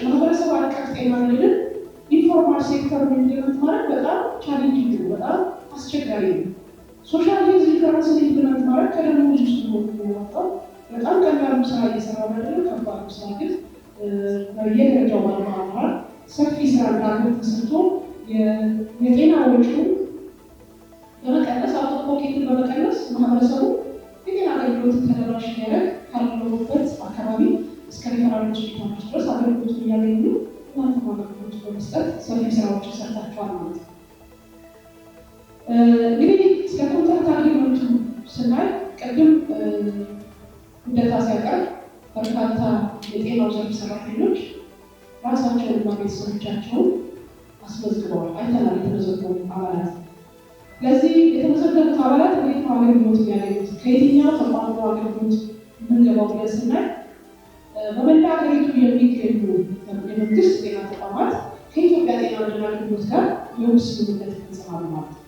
ማህበረሰብ አቀፍ ጤና መድንን informal sector implement ማድረግ በጣም challenging ነው፣ በጣም አስቸጋሪ ነው። Social health insurance ን implement ማድረግ ከደሞዝ ውስጥ ነው የሚያወጣው። በጣም ቀላሉ ስራ እየሰራ አይደለም። ከባዱ ስራ ግን በየደረጃው ባለው አመራር ሰፊ ስራ እንዳለ ተሰርቶ የጤና ወጪውን በመቀነስ፣ out of pocket ን በመቀነስ፣ ማህበረሰቡ የጤና አገልግሎትን ተደራሽ እንዲያደርግ ካለበት አካባቢ እስከ ሪፈራል ሆስፒታሎች ድረስ አገልግሎቱን እያገኙ እናንተም አገልግሎቱ በመስጠት ሰፊ ስራዎችን ሰርታችኋል ማለት ነው። እንግዲህ ስለ contract agreement ኡ ስናይ ቅድም ውደታ ሲያቀርብ በርካታ የጤናው ዘርፍ ሰራተኞች ራሳቸውንና ቤተሰቦቻቸውን አስመዝግበዋል። አይተናል የተመዘገቡ አባላት። ለዚህ የተመዘገቡት አባላት እንዴት ነው አገልግሎት የሚያገኙት? ከየትኛው ተቋም ነው አገልግሎት የምንገባው ብለን ስናይ በመላ ሀገሪቱ የሚገኙ የመንግስት ጤና ተቋማት ከኢትዮጵያ ጤና መድን አገልግሎት ጋር የውል ስምምነት ይፈጽማሉ ማለት ነው።